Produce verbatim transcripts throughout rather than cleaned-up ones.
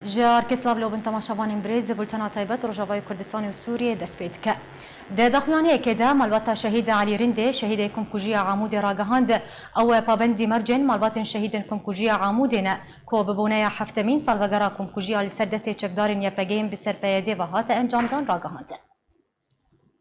Ji arke silav li bin temaşevanên birêz, bultena taybet Rojavayê Kurdistanê û Sûriyê dest pê dike. Di daxuyaniyekê de malbata Şehîd Elî Rindê, şehîdê komkujiya Amûdê ragihand, ew pabendî mercên malbatên şehîdên komkujiya Amûdê ne, ku bi boneya heftemîn salvegera komkujiya li ser destê çekdarên Y P G'ê yên bi ser P Y D'ê ve hate encamdan ragihand.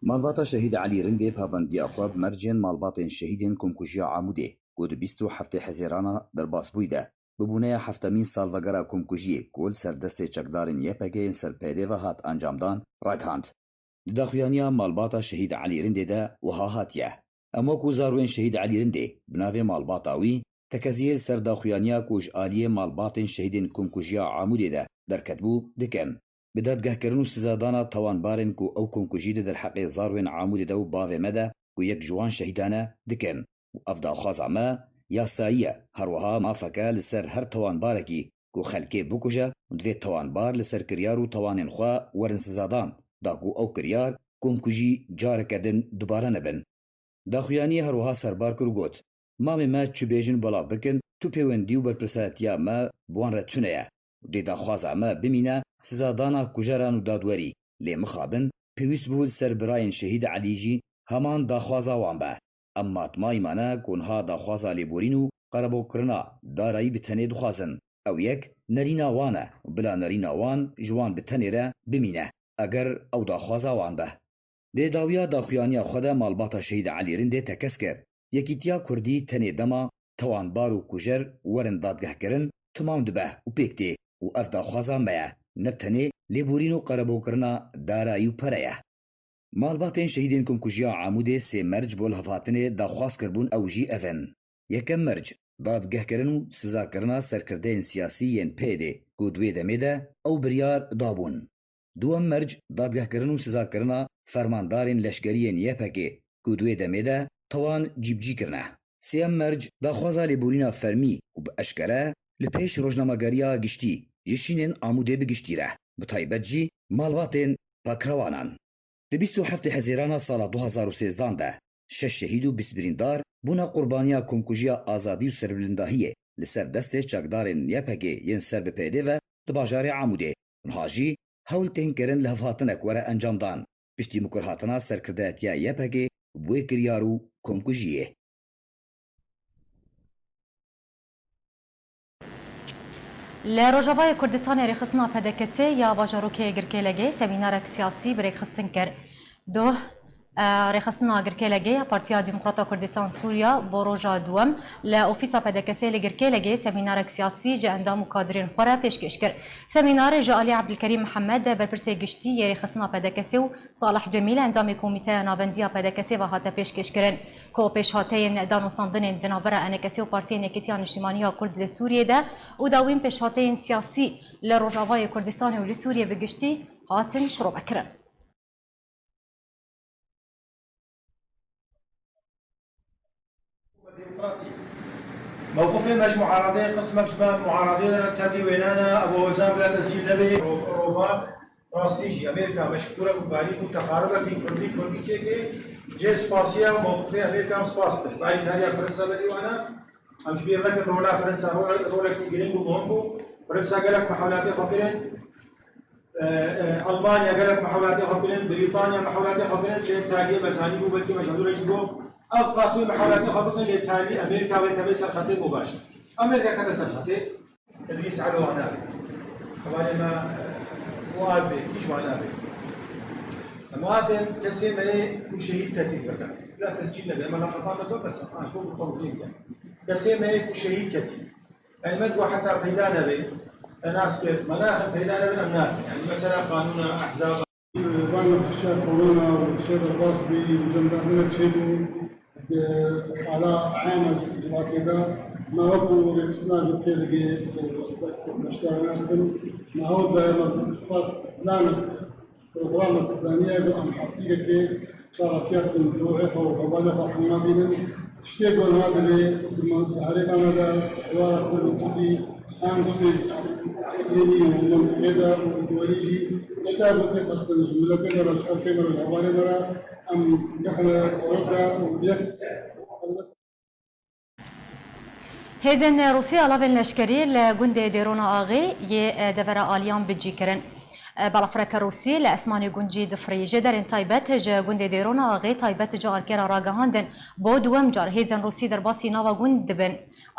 Malbata Şehîd Elî Rindê pabendiya xwe bi mercên malbatên şehîdên komkujiya Amûdê, ku di bîst û heftê Hezêrana derbas bûyî de, bi bûneya heftemîn salvegera komkujiyê ku li ser destê çekdarên Y P G yên ser P D ve hat encamdan, ragihand. Di daxuyaniya malbata Şehîd Elî Rindê de wiha hatiye: Em wekû zarwên Şehîd Elî Rindê bi navê malbata wî tekeziyê li ser daxuyaniya ku ji aliyê malbatên şehîdên komkujiya Amûdê de derketibû dikin. Bi dadgehkirin û sizadana tawanbarên ku ew komkujî di derheqê zarwên Amûdê de û bavê me de ku yek ji wan şehîdan e, dikin û ev daxwaza me yasayî ye. Her wiha mafeke li ser her tawanbarekî ku xelkê bikuje û divê tawanbar li ser kiryar û tawanên xwe werin sizadan, da ku ew kiryar, komkujî, careke din dubare nebin. Daxuyaniyê her wiha serbar kir û got, Mamê me çi bêjin belav bikin, tu pêwendî û berpirsayetiya me bi wan re tune ye û dê daxwaza me bimîne sizadana kujeran û dadwerî, lê mixabin pêwîst bû li ser birayên Şehîd Elî jî heman daxwaza wan be. Em matmayî me ne ku niha daxwaza lêborîn û qerebokirina darayî bi tenê dixwazin. Ew yek nerîna wan e û bila nerîna wan ji wan bi tenê re bimîne, eger ew daxwaza wan be. Di dawiya daxuyaniya xwe de malbata Şehîd Elî Rindê tekez kir, Yekîtiya Kurdî tenê dema tawanbar û kujer werin dadgehkirin, timam dibe û pêk tê û ev daxwaza me ye, ne bi tenê lêborîn û qerebokirina darayî û pere ye. Malbatên şehîdên komkujiya Amûdê sê merc bo lihevhatinê daxwaz kiribûn, ew jî ev in. Yekem merc, dadgehkirin û sizakirina serkirdeyên siyasî yên P Y D'ê ku di wê demê de ew biryar dabûn. Duwem merc, dadgehkirin û sizakirina fermandarên leşkerî yên Y P G'ê ku di wê demê de tawan cîbicî kirine. Sêyem merc, daxwaza lêborîna fermî û bi eşkere li pêş rojnamegeriya giştî ji şînên Amûdê bi giştî re, bi taybet jî malbatên pakrewanan. Di bîst û heftê Hezêrana sala du hazar û sêzdan de şeş şehîd û bîst birîndar bûne qurbaniya komkujiya azadî û serbilindahiyê li ser destê çekdarên Y P G'ê yên ser bi P D ve di bajarê Amûdê. Niha jî hewl tên kirin lihevhatinek were encamdan, piştî mikurhatina serkirdayetiya Y P G'ê bi wê kiryar û komkujiyê. Li Rojavayê Kurdistanê rêxistina P D K S ya bajarokê Girkêlegê semînarek siyasî bi rêkxistin kir. Doh, e, rêxistina Girkêlegê ya Partiya Demokrata Kurdistan Sûriya bo roja duwem li ofîsa P D K S li Girkêlegê semînarek siyasî ji endam û kadirên xwe re pêşkêş kir. Semînarê ji alî Ebdilkerîm Mihemed, berpirsê giştî yê rêxistina P D K S û Salih Cemîl, endamê Komîteya Navendiya P D K S ve hate pêşkêşkirin, ku pêşhateyên danûstandinên di navbera Enekesê û Partiyên Yekîtiya Niştimanî ya Kurd li Sûriyê de û dawîn pêşhateyên siyasî li Rojavayê Kurdistanê û li Sûriyê bi giştî hatin şirovekirin. Demokratî. Mewqifê me ji muaradeyê qismek ji me muaradeyê de ne, tevlî wênana, ev hozan bila tescîl nebê. Ro-, Roma, rastî jî Amerîka me ji kûre û barî û teqaribekî kurdî kurdî çêkê, cê spasiya mewqifê Amerîka em spas dikin. Barîkariya Fransa berî wana, em ji bîr nekin rola Fransa, rol-, rolekî girîng û muhim bû. Fransa gelek mehewlatê xwe kirin. E, e, Almanya gelek mehewlatê xwe kirin, Brîtanya mehewlatê xwe kirin, lê taliyê me zanîbû, belkî me ji hevdû re jî got, ev qas wê mehewlatê xwe bikin, lê talî Amerîka wê keve ser xetê, got baş e. Amerîka kete ser xetê. Idrîs Elo nabe. Hevalê me, e, Fuad Bey, kî ji wan nabe. Em hatin kesê me yê ku şehîd ketî bikin. Bila tescîl nebe, em eleqetan me bipirsin, ha, ji bo ku tenzîm be. Kesê me yê ku şehîd ketî. Elbet ku heta peyda nebe, te nas kir, me naxin peyda nebin, em nakin. Yani mesela qanûna, ehzaba. Van nexweşiya korona û tiştê derbas bî û cemdandinek çêbû, di hala ama civakê de me wekû rêxistina Girkêlegê, westek serpeştiya nas bin, me hewl de me xwe planek programek daniye ku em heftîkekê çalakiya bikin, firoxê xwe û hevalê xwe hema bînin. Tiştê ku niha divê di herêma me de, êvara Kurd û Kurdî, em tiştê îqlîmî û mintîqê de û di werî jî tişta ku tê xwestin ji miletê me re, ji xelkê me re, ji hevalê me re, em bixine siwet de û yek helwest. Hêzên Rûsî alavên leşkerî li gundê Dêrona Axê yê devera Aliyan bi cî kirin. Balafireke Rûsî li esmanê gund jî difirî. Jêderên taybet ji gundê Dêrona Axê taybet ji Arkêra ragihandin, bo duwem car hêzên Rûsî derbasî nava gund dibin.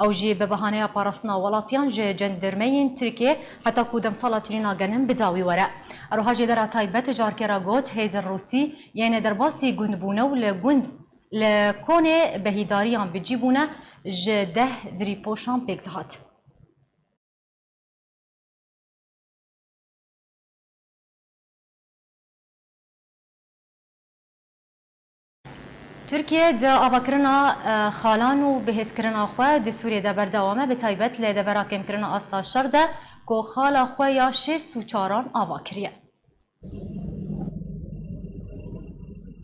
Ew jî bi bahaneya parastina welatiyan ji cendirmeyên Tirkiyê heta ku demsala çilîna genim bi dawî were. Her wiha jêdera taybet ji Arkêra got, hêzên Rûsî yên derbasî gund bûne û li gund li konê behîdariyan bi cî bûne, ji deh zirîpoşan pêk dihat. Tirkiye di avakirina, e, xalan û bihêzkirina xwe di Sûriyê de berdewam e, bi taybet li devera kêmkirina asta şer de, ku xala xwe ya şêst û çaran ava kiriye.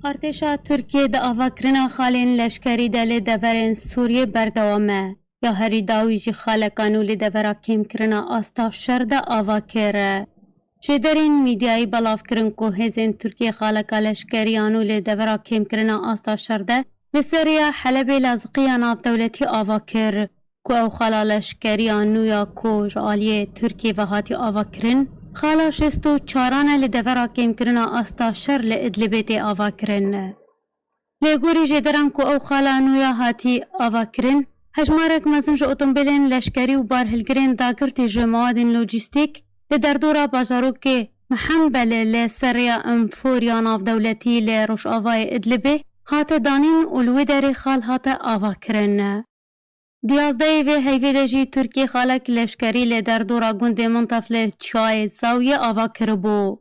Artêşa Tirkiyê di avakirina xalên leşkerî de li deverên Sûriyê berdewam e. Ya herî dawî jî xaleka nû li devera kêmkirina asta şer de ava kir. Jêderên mîdyayî belav kirin ku hêzên Tirkiyê xaleka leşkerî ya nû li devera kêmkirina asta şer de li ser rêya Helebê Laziqiya navdewletî ava kir, ku ew xala leşkerî ya nû ya ku ji aliyê Tirkiyê ve hatî avakirin, xala şêst û çaran e li devera kêmkirina asta şer li Idlibê tê avakirin. Li gorî jêderan ku ew xala nû ya hatî avakirin, hejmarek mezin ji otomobilên leşkerî û barhilgirên dagirtî ji mawadên lojîstîk li derdora bajarokê Mihenbelê li ser rêya Enfor ya navdewletî li rojavayê Idlibê hate danîn û li wê derê xal hate avakirin. Di yazdehê vê heyvê de jî Tirkiyê xalek leşkerî li derdora gundê Mintef li çiyayê Zawiyê ava kiribû.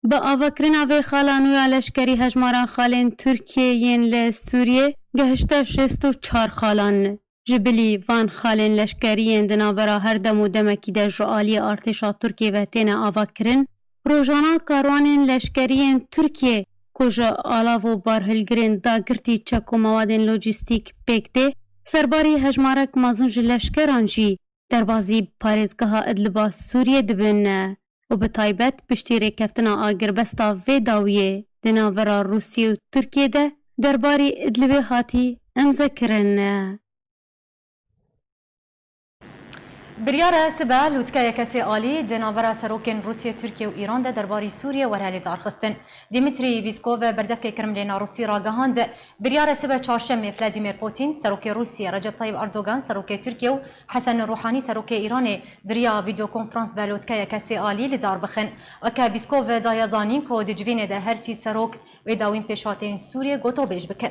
Bi avakirina vê xala nû ya leşkerî hejmara xalên Tirkiyê yên li Sûriyê gehişte şêst û çar xalan. Ji bilî van xalên leşkerî yên di navbera her dem û demekî de ji aliyê artêşa Tirkiyê ve têne avakirin, rojana karwanên leşkerî yên Tirkiyê ku ji alav û barhilgirên dagirtî çek û mewadên lojîstîk pêk tê, serbarî hejmarek mezin ji leşkeran jî derbazî parêzgeha Idliba Sûriyê dibin û bi taybet piştî rêkeftina agirbesta vê dawiyê di navbera Rûsiyê û Tirkiyê de derbarî Idlibê hatî îmzekirin. Biryar e sibe lûtkeyeke sê alî di navbera serokên Rûsya, Tirkiye û Îran de derbarî Sûriyê were lidarxistin. Dimitrî Pîskov, berdevkê Kremlêna Rûsî ragihand, biryar e sibe çarşemê Vladimir Putin, serokê Rûsiyê, Recep Tayyip Erdogan, serokê Tirkiye û Hesen Ruhanî, serokê Îranê, di riya vîdeokonferans ve lûtkeyeke sê alî li dar bixin. Weke Pîskov daye zanîn ku di civînê de her sî serok wê dawîn pêşhateyên Sûriyê gotobêj bikin.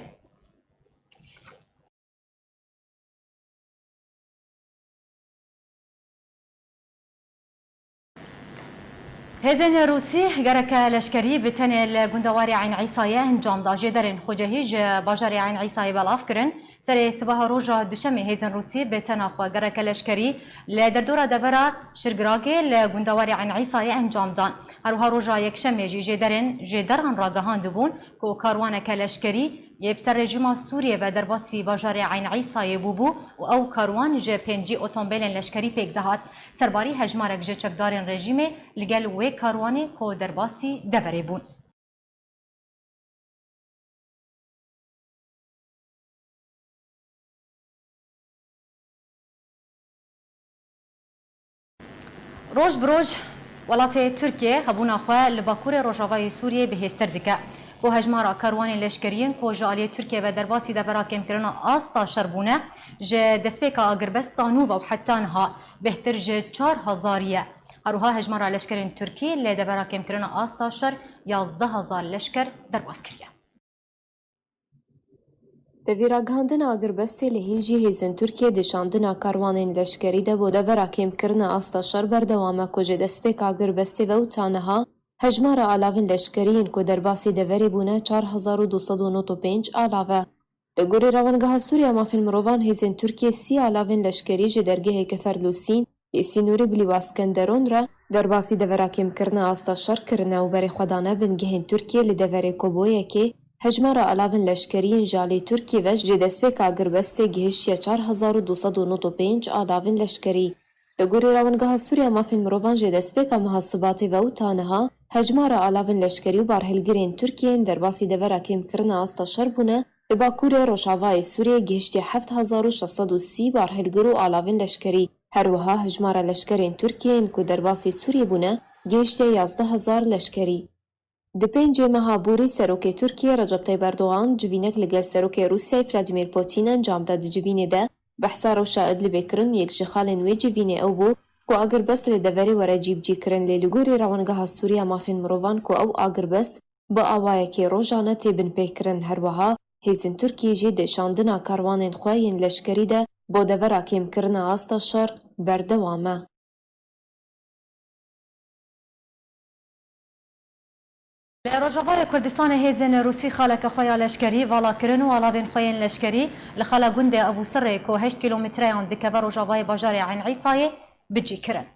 Hêzên Rûsî gereke leşkerî bi tenê li gundewarê Eyn Îsayê encam da. Jêderên xwecehî ji bajarê Eyn Îsayê belav kirin. Serê sibaha roja Duşemê hêzên Rûsî bi tena xwe gereke leşkerî li derdora devera Şirgiragê li gundewarê Eyn Îsayê encam dan. Her wiha roja Yekşemê jî jêderên jêderan ragihandibûn ku karwaneke leşkerî yê bi ser rejîma Sûriyê ve derbasî bajarê Eyn Îsayê bûbû û ew karwan ji pêncî otombêlên leşkerî pêk dihat. Serbarî hejmarek ji çekdarên rejîmê li gel wê karwanê ku derbasî deverê bûn. Roj bi roj welatê Tirkiye hebûna xwe li bakurê rojavayê Sûriyê bihêztir dike. Ku hejmara karwanên leşkeriyên ku ji aliyê Tirkiye ve derbasî devera kêmkirina asta şer bûne, ji destpêka agirbesta nû ve û heta niha bêhtir ji çar hezarî ye. Her wiha hejmara leşkerên Tirkî li devera kêmkirina asta şer yazdeh hezar leşker derbas kiriye. Tevî ragihandina agirbestê li hîn jî hêzên Tirkiyê di şandina karwanên leşkerî de bo devera kêmkirina asta şer berdewam e ku ji destpêka agirbestê ve û ta niha hejmara alavên leşkerî yên ku derbasî deverê bûne çar hezar û du sed û nod û pênc alav e. Li gorî Rawangeha Sûriya Mafên Mirovan hêzên Tirkiyê sî alavên leşkerî ji dergehê Keferlûsîn yê sînorê bi lîwa Skenderon re derbasî devera kêmkirina asta şer kirine û berê xwe dane bingehên Tirkiyê li deverê ku bo yekê hejmara alavên leşkerî yên ji alî Tirkiyê ve ji destpêka agirbestê gihiştiye çar hezar û du sed û nod û pênc alavên leşkerî. Li gorî Rawangeha Sûriya Mafên Mirovan ji destpêka meha Sibatê ve û ta niha hejmara alavên leşkerî û barhilgirên Tirkiyê yên derbasî devera kêmkirina asta şer bûne Li Bakurê Rojavayê Sûriyê gihiştiye heft hezar û şeş sed û sî barhilgir û alavên leşkerî. Her wiha hijmara leşkerên Tirkiyê yên ku derbasî Sûriyê bûne gihiştiye yazdeh hezar leşkerî. Di pêncê meha Borî Serokê Tirkiyê Recep Tayyip Erdogan civînek li gel Serokê Rûsyayê Vladimir Putin encam da. Di civînê de behsa rewşa Idlibê kirin û yek ji xalên wê civînê ew bû ku agirbest li deverê were cîbicîkirin, lê li gorî Rewangeha Sûrî ya Mafên Mirovan ku ew agirbest bi awayekê rojane tê binpêkirin. Her wiha hêzên Tirkiyê jî di şandina karwanên xwe yên leşkerî de bo devera kêmkirina asta şer berdewam e. Li Rojavayê Kurdistanê hêzên Rûsî xaleke xwe ya leşkerî vala kirin û alavên xwe yên leşkerî li xala gundê Ebû Sirrê ku heşt kîlometreyan dikeve rojavayê bajarê Eyn Îsayê bicî kirin.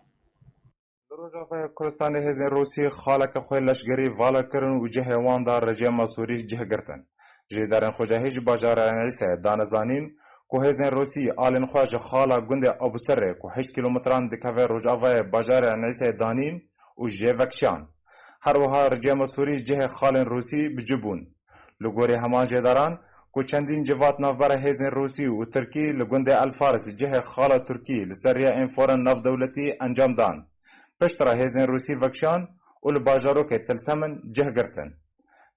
Li Rojavayê Kurdistanê hêzên Rûsî xaleke xwe leşgerî vala kirin û cihê wan da rejîma Sûrî cih girtin. Jêdarên xwecihî ji bajarê Enîsê dane zanîn ku hêzên Rûsî alên xwe ji xala gundê Abûserê ku heşt kîlometran dikeve rojavayê bajarê Enîsê danîn û jê vekişan. Her wiha rejîma Sûrî cihê xalên Rûsî bi cih bûn. Li gorî heman jêdaran, ku çendîn civat navbera hêzên Rûsî û Tirkî li gundê El Faris cihê xala Tirkî li ser riya înforen navdewletî encam dan. Piştre hêzên Rûsî vekişan û li bajarokê Tilsemin cih girtin.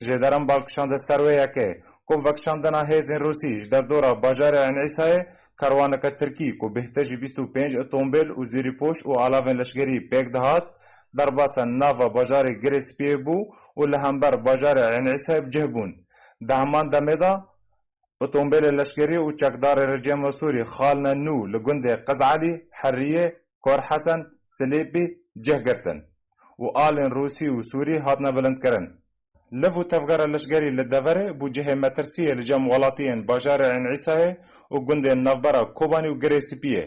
Jêderan bal kişande ser wê yekê, ku vekişandina hêzên Rûsî ji derdora bajarê Enîsayê kerwaneke Tirkî ku bêhtir ji bîst û pênc otombêl û zêrîpoş û alavên leşkerî pêk dihat, derbasa nava bajarê Girê Spiyê bû û li hember bajarê Enîsayê bi cih bûn. Di heman demê de otombêlê leşkerî û çekdarê rejîma Sûrî xalne nû li gundê Qiz Elî, Herriyê, Kor Hesen, Silêpî cih girtin û alên Rûsî û Sûrî hatine bilindkirin. Liv û tevgera leşkerî li deverê bû cihê metirsiyê li cem welatiyên bajarê Enîsayê û gundên navbera Kobanî û Girê Spiyê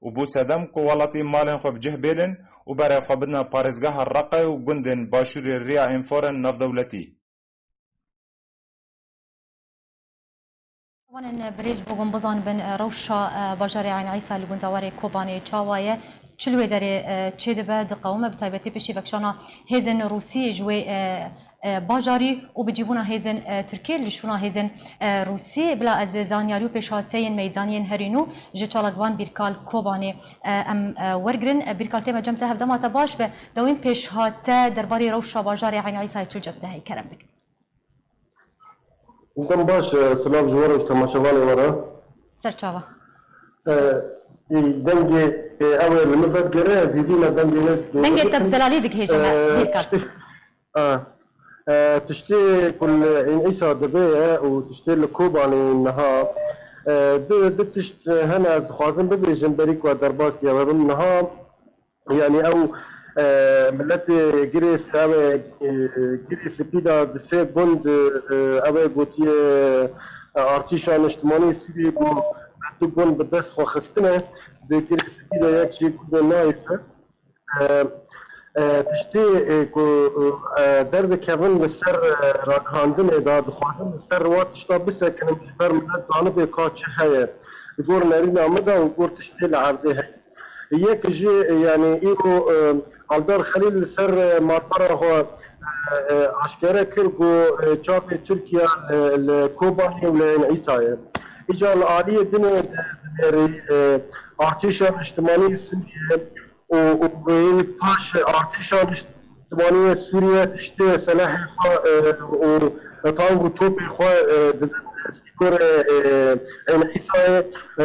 û bû sedem ku welatî malên xwe bi cih bêlin û berê xwe bidine parêzgeha Reqayê û gundên başûrê riya înforen navdewletî. Wanên birêj bûbûn bizanibin, e, rewşa, e, bajarê Eyn Îsa li gundewarê Kobanê çawa ye? Çi li wê derê, e, çêdibe, diqewime, bi taybetî piştî vekişana hêzên Rûsî ji wê, e, e, bajarî û bicîbûna hêzên, e, Tirkiyê li şûna hêzên, e, Rûsî. Bila ez zanyarî û pêşhateyên meydanî yên herî nû ji çalakvan Bîrkal Kobanê, e, em, e, wergirin. E, Bîrkal, tê me cem te, hevdema te baş be. Dewîn pêşhate derbarê rewşa bajarê Eyn Îsayê çi cem te heye, kerem bike. Dem baş, e, silav ji we re û ji temaşevanê we re. Serçava. E, e, dengê, e, ew ê li min vedigere, ez hêvî me dengê wê Dengê te bi zelalî digihêje me, e, Bîrkal. Tiştê, e, e, tiştê ku li Eyn Îsa dibe ye û tiştê li Kobanê niha, e, du, du tişt hene ez dixwazim bibêjim berî ku ez derbasî ew bim niha. Yanî ew, e, miletê Girê Sewê, e, Girê Spî de di sê gund, e, ew ê gotiye, e, artîşa niştimanî Sûriyê ku du gund bi dest xwe xistine, di Girê Spî de yek jî gundên nayê be. E, e, tiştê, e, ku, e, derdikevin li ser, e, ragihandinê de dixwazin li ser wa tişta bisekinin ji ber milet zanibe ka çi heye. Li gor nerîna min de û gor tiştê li erdê heye. Yek jî, e, yanî îro, e, Aldar Xelîl li ser, e, malbera xwe, e, e, aşkere kir ku, e, çavê Tirkiye li, li Kobanê û li Eyn Îsayê. Îcar li aliyê dinê di, dinêrî, e, artêşa niştimanî Sûriye û, û wê paş artêşa niştimanî Sûriye tiştê selehê xwe, e, û tang û topê xwe, e, didin sînorê, e, Eyn Îsayê, e,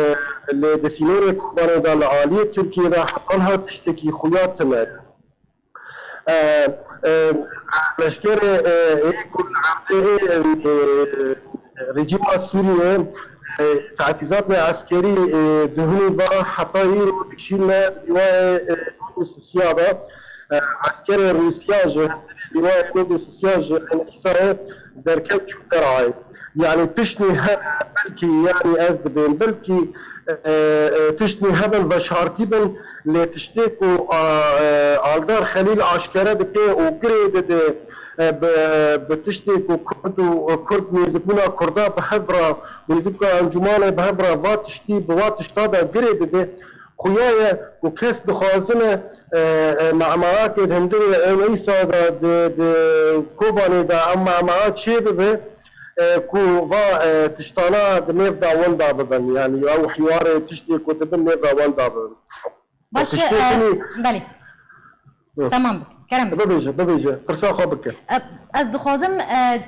lê di sînorê Kobanê de li aliyê Tirkiyê de heta niha tiştekî xuya tune. E, e, leşkerê, e, ê ku li erdê, e, e, rejîma Sûriyê, e, tesîzatê eskerî, e, dihunî va heta îro dikişîne lîwayê, e, nod û sisiya de, e, eskerê Rûsiya ji lîwayê nod û sisiya ji Enîsayê derket çû derayê. Yanî tiştî hene, belkî, yanî ez dibêm, belkî, e, e, tiştî hebin veşartî bin, lê tiştê ku, a, e, Aldar Xelîl aşkere dike û girê dide, e, bi, bi tiştê ku Kurd û Kurd nêzikbûna Kurda bi hev re, nêzikbûna Encûmanê bi hev re va tiştî, bi va tişta de girê dide, xuya ye ku kes dixwazine, e, e, me'merakê di hundirê Eyn Îsa de, di, di Kobanê de ew me'mera çêbibe, e, ku va, e, tiştana di nêv de winda bibin. Yani ew hiwarê tiştê ku dibin nêv de winda bibin. Baş e, tiştê e, dinî belê. Hı. Tamam bike. Kerem bike. Bibêje, bibêje. Pirsa xwe bike. E, ez dixwazim, e,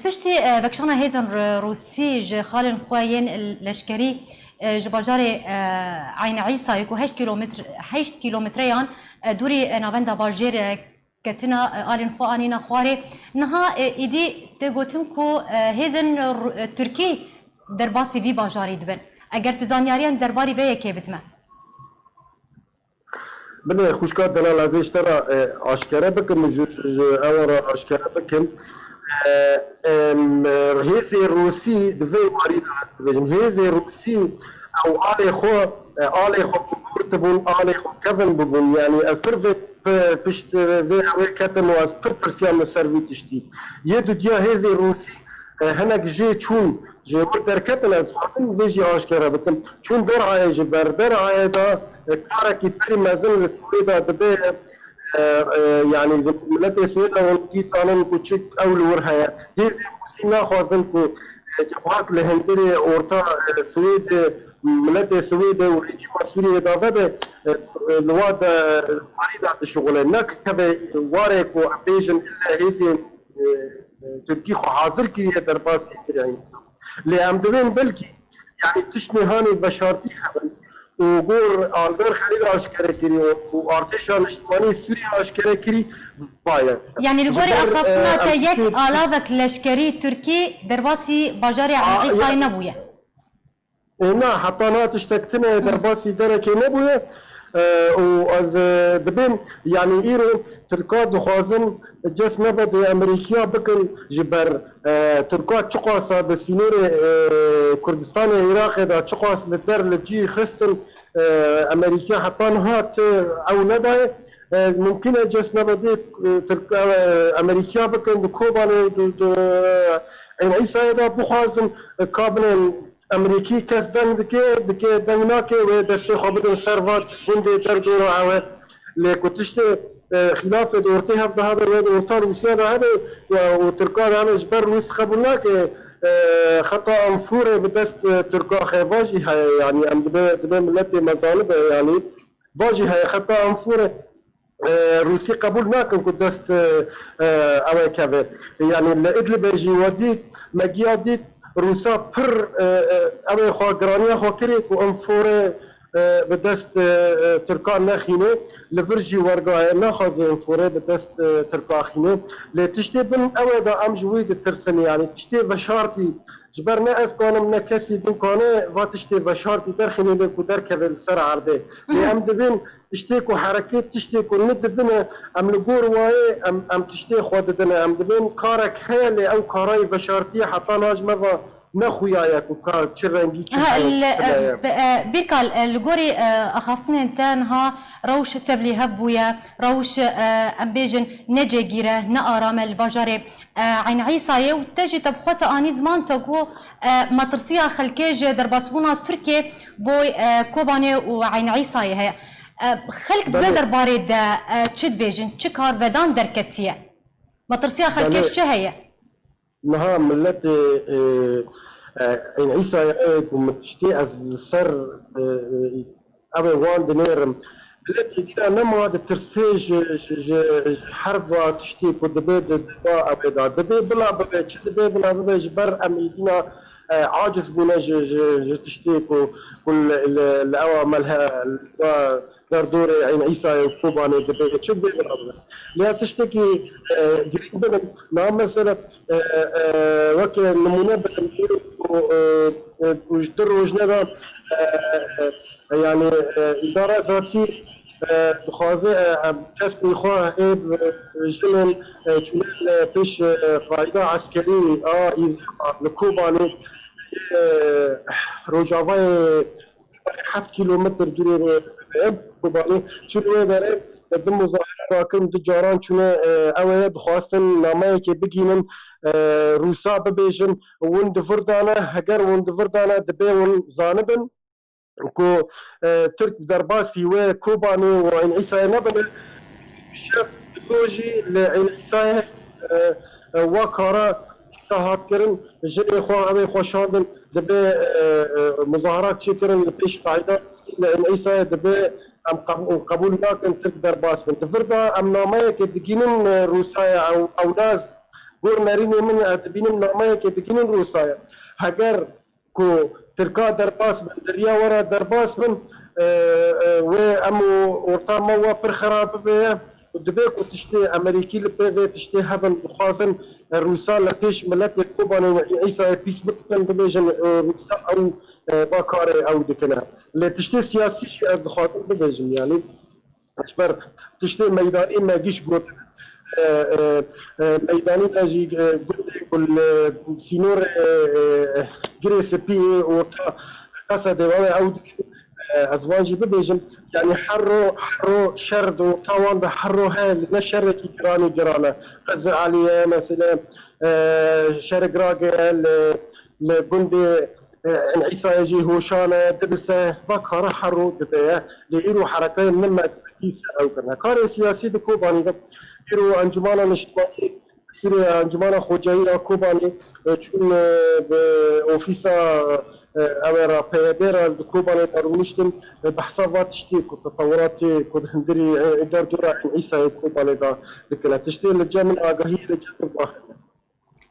piştî, e, vekişana hêzên Ru-, Rûsî ji xalên xwe yên leşkerî, e, ji bajarê, e, Eyn Îsayê ku heşt kîlometre, heşt kîlometreyan, e, dûrî, e, navenda bajêr, e, ketina, e, alên xwe anîna xwarê. Niha, e, êdî tê gotin ku, e, hêzên Ru-, e, Tirkî derbasî vî bajarî dibin. Eger tu zanyariyan derbarî vê yekê bidime. Bilê xwişka delal, ez ê ji te re, e, aşkere bikim, ji, ji, ji ewan re aşkere bikim. E, em, hêzê Rûsî di vê warî de ez dibêjim. Hêzê Rûsî ew alê xwe, e, alê xwe bi gor tibûn, alê xwe kevin bibûn. Yanî ez pir vê, pi-, pişt vê ewê ketim û ez pir pirsiyam li ser vî tiştî. Yê dudiya hêzê Rûsî e, hinek jê çûn, ji wir derketin, ez dixwazim vê jî aşkere bikim. Çûn derhayê, ji ber derhayê de, e, karekî pir mezin li Swêda dibe, e, e, yanî ji miletê Swêda hûn dî zanin ku çi ew li wir heye. Hêzên Rûsî naxwazin ku, e, civak li hundirê orta, e, Swêdê, miletê Swêdê û rejîma Sûriyê de vebe, e, e, li wa de, e, warî de dişuxule. Nekeve warê ku em bêjin ille hêzên e, e, Tirkî xwe hazir kiriye derbasî Tirkiyê. Lê em dibên belkî, yanî tiştê hanê veşartî hebin û gor Algar Xelîl aşkere kirî û, û artêşa niştimanî Sûriye aşkere kirî, vaye. Yanî li gorî axaftina te yek alavek leşkerî Tirkî derbasî bajarê Eyn Îsayê nebûye? Ê, na, heta niha tiştek tune derbasî derekê nebûye. E, û ez, e, dibêm, yanî îro Tirka dixwazin cest nebedê Amerîkiya bikin ji ber, e, Tirka çiqasa di sînorê, e, Kurdistanê Iraqê de çiqas li der li cî xistin, e, Amerîkiya heta niha ti ew nedaye. E, mumkin e cest nebedê, e, Tirk, e, Amerîkiya bikin di Kobanê, di, di, Eyn Îsayê de bixwazin, e, ka binên Emerîkî kes deng dike, dike deng nake, wê destê xwe bidin ser va gundê derdora ew e. Lê ku tiştê, e, xîlafê di ortê hev de hebe, wê di orta Rûsya de hebe, û, û Tirka de hebe, ji ber Rûs qebûl nake, e, xeta Anfûrê bi dest, e, Tirka xe va jî heye, yanî em dibe, dibe miletê me zanibe, yanî va jî heye xeta Anfûrê. E, Rûsî qebûl nakin ku dest, e, e, ew ê keve. Yanî li Idlibê jî we dît, me giya dît, Rûsa pir, e, e, ew ê xwe giraniya xwe kirê ku em forê, e, bi dest, e, e, Tirkan nexîne. Li vir jî werga heye, naxwaze em forê bi dest, e, Tirka xîne. Lê tiştê bin ew ê de em ji wî ditirsin, yanî tiştê veşartî ji ber ne ez kanim ne kesî din kane va tiştê veşartî derxîne lê ku derkeve li ser erdê. Lê em dibên tiştê ku hereket, tiştê ku nidibine, em li gor wayê, em, em tiştê xwe didine. Em dibên karek heye, lê ew karayê veşartiyê heta niha ji me ve nexuyaye ku ka çi rengî, çi heye, çi tune ye. Bîrkal, e, li gorî, e, axaftinên te niha rewş tevlî hev bûye, rewş, e, em bêjin ne cêgîr e, ne aram e li bajarê, e, Eyn Îsayê û te jî te bi xwe te anî ziman te ku, e, metirsiya xelkê ji derbasbûna Tirkê bo, e, Kobanê û Eyn Îsayê heye. E, xelk di vê derbarê de, e, çi dibêjin? Çi kar vedan derketiye? Metirsiya xelkê ji çi heye? Niha miletê, e, e, Eyn Îsayê, e, ku min tiştê ez li ser, e, e, ev ê wan dinêrim. Miletê dîna nema ditirsê ji, ji, ji, ji herba tiştê ku dibe di, di va ev ê da. Dibe bila bibe, çi dibe bila bibe, ji ber em ê dîna, e, aciz bûne ji, ji, ji tiştê ku, ku li, li, li ewa melhe, li va derdorê Eyn Îsayê û Kobanê dibe, çi dibe bila bibe. Lê ez tiştekî, e, girîng bidim. Niha mesela, e, e, weke nimûne bidim, îro ku, e, e, ku ji du rojne de, e, e, yanî, e, îdara zatî, e, dixwaze, e, em kesmî xwe ê, e, jinên, e, çûne, e, pêş, e, qaîda eskerî a Îzîda li Kobanê, e, rojavayê heft kîlometr dûrê ve, Kobanê, çûn wê derê, e, du muzahere rakirin, du caran çûne, e, ew ê dixwastin nameyekê bigînin, e, Rûsa bibêjin, win di vir dane, heger win di vir dane, dibê win zanibin ku, e, Tirk derbasî wê Kobanê û Eyn Îsayê nebine, şev bi rojî li Eyn Îsayê, e, e, wa kara Îsa hat kirin, jinê xwe, evê xwe şandin, dibe, e, e, muzaharat çêkirin li pêş qaîda li Înîsayê, dibe em qeb-, qebûl nakin Tirk derbas bin. Di vir de em nameyekê digînin, e, Rûsayê, ew, ew nas gor nerînê min, e, dibînin nameyekê digînin Rûsayê. Heger ku Tirka derbas bin, di riya we re derbas bin, e, e, wê em û orta me we pir xera bibe ye. Û dibe ku tiştê Amerîkî li pê vê tiştê hebin, dixwazin, e, Rûsa li pêş miletê Kobanê Îsayê pîs bikin, bibêjin, e, Rûsa ew, e, va karê ew dikine. Lê tiştê siyasî jî ez dixwazim bibêjim, yanî ji ber tiştê meydanî me giş got, e, e, e, meydanî de jî, e, gundê ku li sînorê, e, e, Girê Spî yê orta Qesedê ve ew dikin, e, ez van jî bibêjim, yanî her ro, her ro şer di orta wan de her ro heye, ne şerekî giranî giran e. Qezê Elî ye, mesele, e, Şerik Rage ye, li, li gundê e, Înîsayê jî hoşan e, dibise, va kara her ro dibe ye. Lê îro herekayên min me dî ser ew kirine. Karê siyasî di Kobanî de îro Encûmana Niştimanî, sîrê Encûmana Xwecayî ya Kobanî, e, çûn, e, bi ofîsa, e, ew ê ra, P Y D ra di Kobanê de rûniştin, e, behsa va tiştê ku tetewiratê ku di hundirî, e, derdora Înîsayê Kobanê de dikine. Tiştê li cem min agahiyê li cem min daxil e.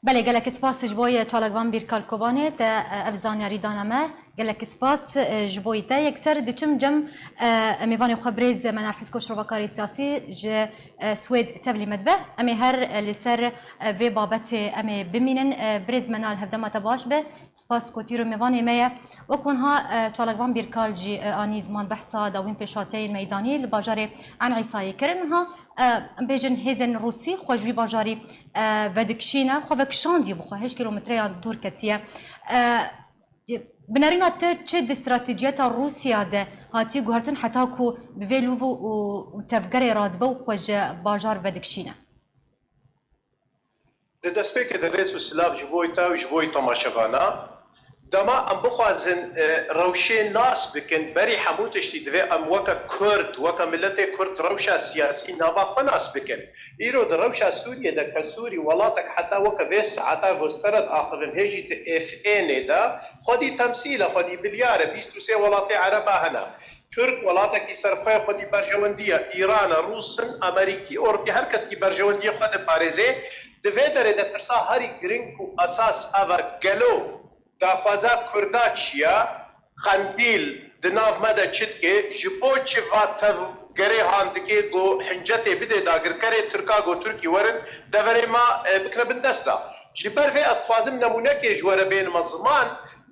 Belê, gelek spas ji bo ye çalakvan Bîrkal Kobanê te, e, ev zanyarî dane me. Gelek spas, e, ji bo te. Yekser diçim cem, e, mêvanê xwe birêz Menar Hizkoş rovakarê siyasî ji, e, Swêd tevlî me dibe. Em ê her, e, li ser, e, vê babetê em ê bimînin. E, birêz Menar hevdema te baş be. Spas ku tîro mêvanê me ye. Wek wiha, e, çalakvan Bîrkal jî, e, anî ziman behsa dawîn pêşhateyên meydanî li bajarê Enîsayê kirin. Niha, e, em bêjin hêzên Rûsî xwe ji wî bajarî, e, vedikişîne, xwe vekişandiye bi xwe, heşt kîlometreyan dûr ketiye. E, bi nerîna te çi di stratejiyeta Rûsya de hatiye guhertin heta ku bi vê lûv û, û tevgerê radibe û xwe ji bajar vedikişîne? Di destpêkê de rêz û silav ji bo te û ji bo temaşevana. Dema em bixwazin, e, rewşê nas bikin, berî hemû tiştî divê em weke Kurd, weke miletê Kurd rewşa siyasî nava xwe nas bikin. Îro di rewşa Sûriyê de ke Sûrî welatek heta weke vê saeta gostera diaxivin, hê jî di F N'ê de xwedî temsîl e, xwedî bilyar e, bîst û sê welatê Ereba hene. Tirk welatekî serxwe ye, xwedî berjewendî ye. Îran e, Rûs in, Amerîkî, Ewropî, her keskî berjewendiyê xwe diparêzê. Di vê derê de pirsa herî giring û esas ev e, gelo daxwaza Kurda çi ye? Qendîl di nav me de çi dike? Ji bo çi va tevgerê han dike, go hincetê bidê dagirkerê Tirka, go Tirkî werin deverê me, e, bikine bindesta? Ji ber vê ez dixwazim nemûnekê ji we re bênime ziman.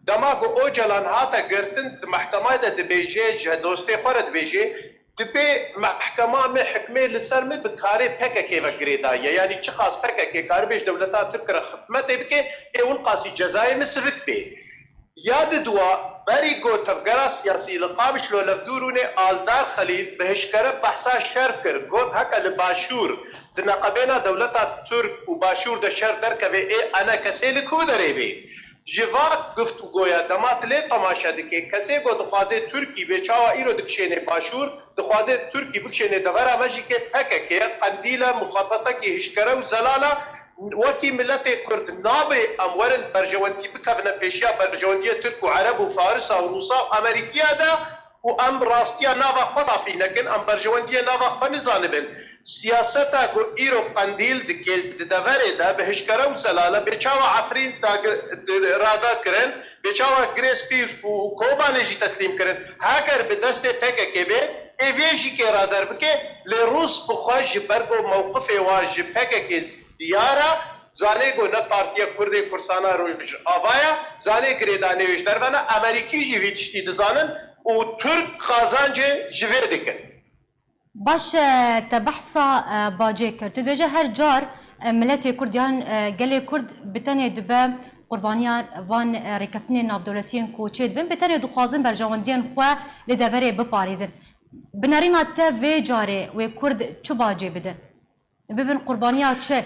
Dema ku Ocalan hate girtin, di mehkema de dibêje, ji dostê xwe re dibêje, dibê mehkema me hikmê li ser min bi karê P K K ve girêdaye. Yanî çiqas P K K karibê ji dewleta Tirk re xidmetê bike, ê winqasî cezayê min sivik bê. Ya diduwa, berî ku tevgera siyasî li Qamişlo levdû rûnê, Aldar Xelîl bi hişkere behsa şer kir, got, heke li Başûr di neqebêna dewleta Tirk û Başûr de şer derkeve, ê enekesê li ku derê bê? Ji va guftûgoya dema tu lê temaşe dikê, kesê ku dixwaze Tirkî bê, çawa îro dikişênê Başûr, dixwaze Tirkî bikişênê devera me jî kê P K K ye, qendîl e, muxabetekî hişkere û zelal e. Wekî miletê Kurd nabê em werin berjewendî bikevine pêşiya berjewendiyê Tirk û Ereb û Farisa û Rûsa û Amerîkiya de û em rastiya nava xwe safî nekin, em berjewendiyê nava xwe nizanibin. Siyaseta ku îro Qendîl dike di deverê de bi hişkere û zelal e, bê çawa Efrîn dagi-, di-, rada kirin, bê çawa Girê Spî û Kobanê jî teslîm kirin. Heger bi destê P K K bê, ê vê jî kê rader bike, lê Rûs bi xwe ji ber ku mewqifê wan ji P K K diyar e, zanê ku ne Partiya Kurdê Kurdistana Rojava ye, zanê girêdanê wê ji derve ne, Amerîkî jî vî tiştî dizanin û Tirk qazancê ji vê dikin. Baş e, te behsa, e, bacê kir. Tu dibêje her car, e, miletê Kurd yan, e, gelê Kurd bi tenê dibe qurbaniya van, e, rêkeftinên navdewletiyên ku çêdibin, bi tenê dixwazin berjewendiyên xwe li deverê biparêzin. Bi nerîna te vê carê wê Kurd çi bacê bide? Bibin qurbaniya çi?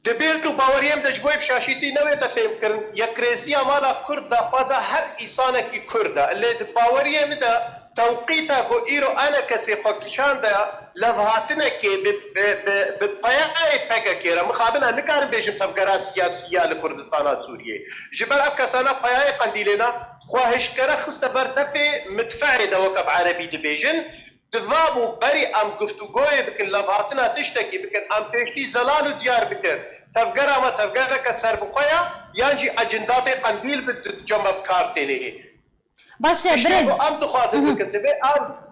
Di bîr û baweriyê min de ji bo yê bi şaşîtî newête fêhmkirin, yekrêziya mala Kurd daxwaza her îsanekî Kurd e. Lê di baweriyê min de Tewqîta ku îro enekesê xwe kişande levhatinekê bi, bi, bi, bi peyayê P K K re, mixabin ez nikarim bêjim tevgera siyasî ya li Kurdistana Sûriyê. Ji ber ev kesana peyayê Qendîlê ne, xwe hişkere xiste ber defê midfeê de, weke bi erebî dibêjin. Divabû berî em guftûgoyê bikin, levhatina tiştekî bikin, em pêşî zelal û diyar bikin. Tevgera me tevgereke serbixwe ye, yan jî ecindatê Qendîl bi di cem me bi kar tênê. Baş e, Tiştê birêz. ku em dixwazin Aha. bikin, divê em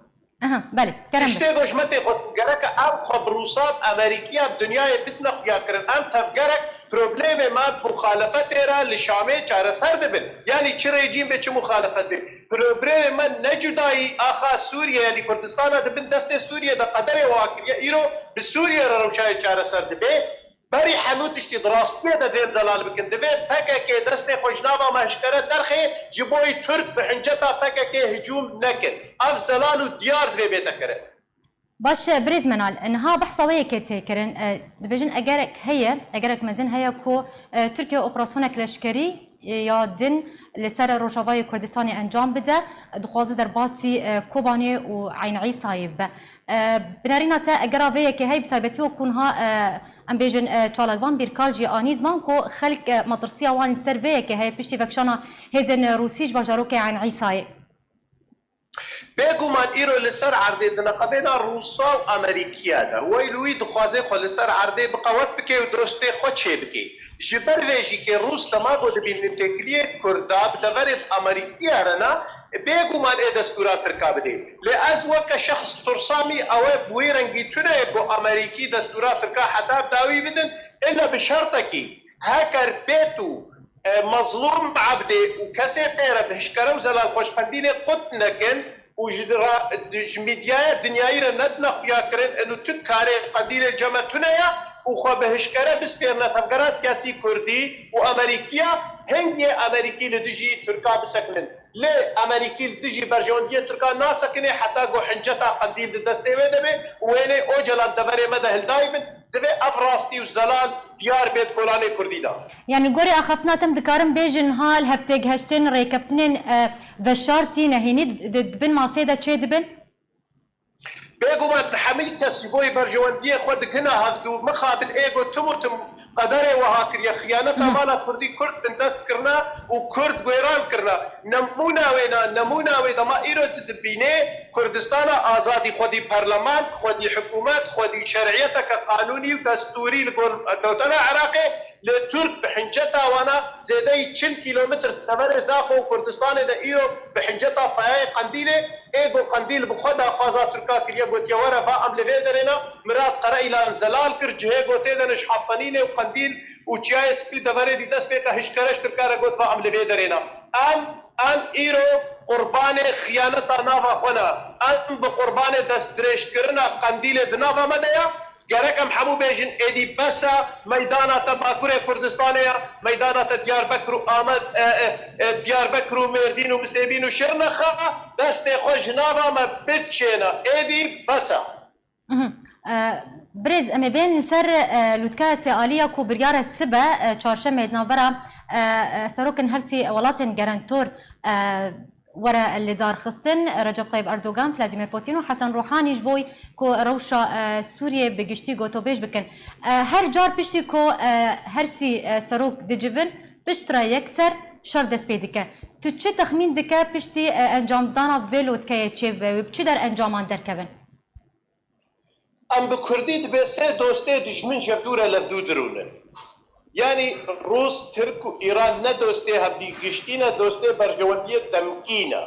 Aha, belê, kerem be. Tiştê ku ji me tê xwestin, gereke em xwe bi Rûsa, bi Amerîkiya, bi dinyayê bidine xuyakirin. Em tevgerek problemê me bi muxalefetê re li Şamê çareser dibin. Yanî çi rejîm be, çi muxalefet be. Problemê me ne cudayî axa Sûriye, yanî Kurdistana di bin destê Sûriye de qederê wiha kiriye. Îro bi Sûriye re rewşayê çareser dibe. Berî hemû tiştî di rastiyê de divê em zelal bikin. Divê P K K destê xwe ji nava me hişkere derxê, ji bo yî Tirk bi hinceta P K K hicûm nekin. Ev zelal û diyar divê bête kirin. Baş e, birêz Menal, niha behsa wê yekê tê kirin. E, dibêjin egerek heye, egerek mezin heye ku, e, Tirkiye operasyonek leşkerî, e, ya din li ser Rojavayê Kurdistanê encam bide, dixwaze derbasî, e, Kobanê û Eyn Îsayê bibe. E, binêrîna te egera vê yekê heye, bi taybetî wekû niha, e, em bêjin, e, çalakvan Bîrkal jî anî ziman ku xelk, e, metirsiya wan li ser vê yekê heye piştî vekişana hêzên Rûsî ji bajarokê Eyn Îsayê. Bêguman îro li ser erdê di neqebêna Rûsa û Amerîkiya de. Wey li wî dixwaze xwe li ser erdê bi qewet bike û dostê xwe çêbike. Ji ber vê jî kê Rûs dema ku dibînin têkiliyê Kurda bi deverê Amerîkiya re ne, bêguman ê destûra Tirka bidê. Lê ez weke şexs tirsam î ew e bi wî rengî tune ye ku Amerîkî destûra Tirka heta bi dawî bidin, illa bi şertekî, heker bêt û, e, Mezlûm Ebdê û kesê xêre bi hişkere û zelal xwe ji Qendîlê qut nekin û ji ra-, di, ji mîdyaya dinyayî re nedine xuya kirin, eno tu karê Qendîlê ceme tune ye û xwe bi hişkere bispêrine tevgera siyasî Kurdî û Amerîkiya, hingê Amerîkî li dijî Tirka bisekinin. Lê Amerîkî li dijî berjewendiyê Tirka nasekinê heta ku hinceta Qendîl di destê wê de be û wênê Ocalan deverê me de hildayî bin, divê ev rastî û zelal diyar bê di kolanê Kurdî de. Yanî gorî axaftina te em dikarin bêjin ha li hevtêgiheştin rêkeftinên, e, veşartî nehênî di, di bin masê de çê dibin? Bêguman hemî kes ji bo berjewendiyê xwe digihine hevdû, mixabin ê ku tim û tim qederê wiha kiriye, xiyaneta Hı. mala Kurdî Kurd bindest kirine û Kurd guêran kirine. Nemûna wê ne, nemûna wê dema îro tu dibînê Kurdistana azadî, xwedî perleman, xwedî hikûmet, xwedî şeriyeteke qanûnî û destûrî li gor dewtena Iraqê, lê Tirk bi hinceta wana zêdeyî çil kîlometr teverê Zaxo û Kurdistanê de îro bi hinceta payeyê Qendîlê, ê ku Qendîl bi xwe daxwaza Tirka kiriye, gotiye, were va em li vê derê ne, Mirad Qereîlan zelal kir, cihê ku tê de ne ji Heftenînê û Qendîl û Çiyayê Spî û deverê dî dest pê ke hişkere ji Tirka re got, va em li vê derê ne. Em, em îro qurbanê xiyaneta nava xwe ne. Em bi qurbanê destdirêjkirina Qendîlê di nava me de ye. Gerek em hemû bêjin, êdî bes e, meydana te Bakurê Kurdistanê ye, meydana te Diyarbekir û Amed, e, e, e, Diyarbekir û Mêrdîn û Misêbîn û Şirnexe, destê xwe ji nava me bikişêne, êdî bes e. Mhm. E, birêz, em ê bên li ser, e, lûtkeya sêaliya ku biryar e sibe, e, çarşemê di navbera, e, e, serokên her sî welatên gerentor, e, were lidarxistin, Recep Tayyip Erdogan, Vladimir Putin û Hesen Ruhanî ji bo ku rewşa, e, Sûriyê bi giştî gotobêj bikin. E, her car piştî ku, e, her sî, e, serok dicivin, piştre yekser şer dest pê dike. Tu çi texmîn dike piştî, e, encamdana vê lotkeyê çêbibe wê bi çi der encaman derkevin? Em bi kurdî dibê sê dostê dijmin ji hevdû re levdû dirûnin. Yanî Rûs, Tirk û Îran ne dostê hevdî giştî ne, dostê berjewendiyê demkî ne.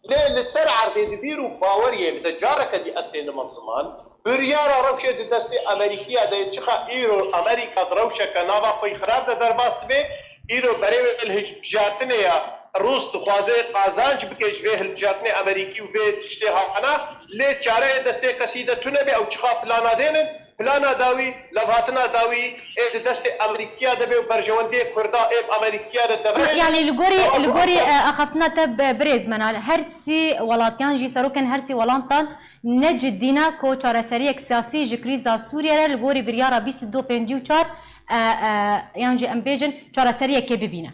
Lê li ser erdê di bîr û baweriyê min de careke dî ez tênime ziman, biryara rewşê di destê Amerîkiya de ye. Çiqa îro Amerîka di rewşeke nava xwe yî xirab de derbas dibe, îro berê wê li hilbijartinê ya Rûs dixwaze qazanc bike ji vê hilbijartinê Amerîkî û vê tiştê hana, lê çare yê destê kesî de tune be, ew çiqa plana dênin, plana dawî, levhatina dawî ê di destê Amerîkiya de be û berjewendiyê Kurda ê bi Amerîkiya de deverê. Yanî li gorî, li gorî, e, axaftina te bi-, birêz Menal, her sî welatiyan jî serokên her sî welatan ne cidî ne ku çareseriyek siyasî ji krîza Sûriyê re li gorî biryara bîst û du pêncî û çar, e, e, yan jî em bêjin çareseriyekê bibîne.